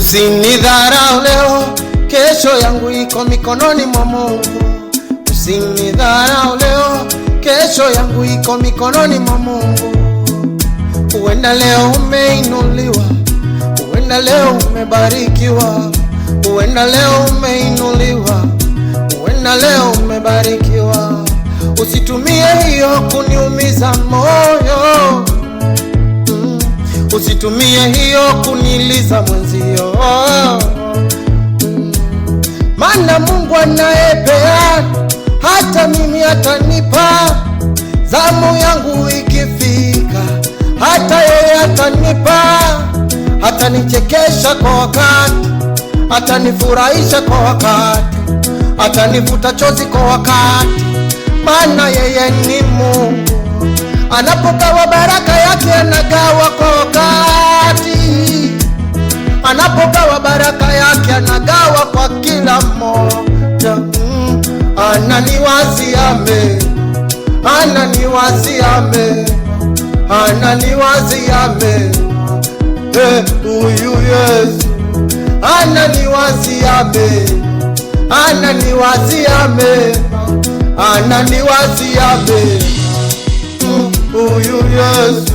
Usinidharau leo, kesho yangu iko mikononi mwa Mungu. Usinidharau leo, kesho yangu iko mikononi mwa Mungu. Huenda leo umeinuliwa, huenda leo umebarikiwa, huenda leo umeinuliwa, huenda leo umebarikiwa. Usitumie hiyo kuniumiza moyo. Usitumie hiyo kuniliza mwenzio. Maana Mungu anayepeana hata mimi atanipa. Zamu yangu ikifika, hata yeye atanipa. Atanichekesha kwa wakati, atanifurahisha kwa wakati, atanifuta chozi kwa wakati, maana yeye ni Mungu. Anapogawa baraka yake anagawa kwa wakati, anapogawa baraka yake anagawa kwa kila mmoja. Ananiwazia mema, ananiwazia mema, ananiwazia mema. Huyu Yesu ananiwazia mema, ananiwazia mema, ananiwazia mema. Huyu Yesu.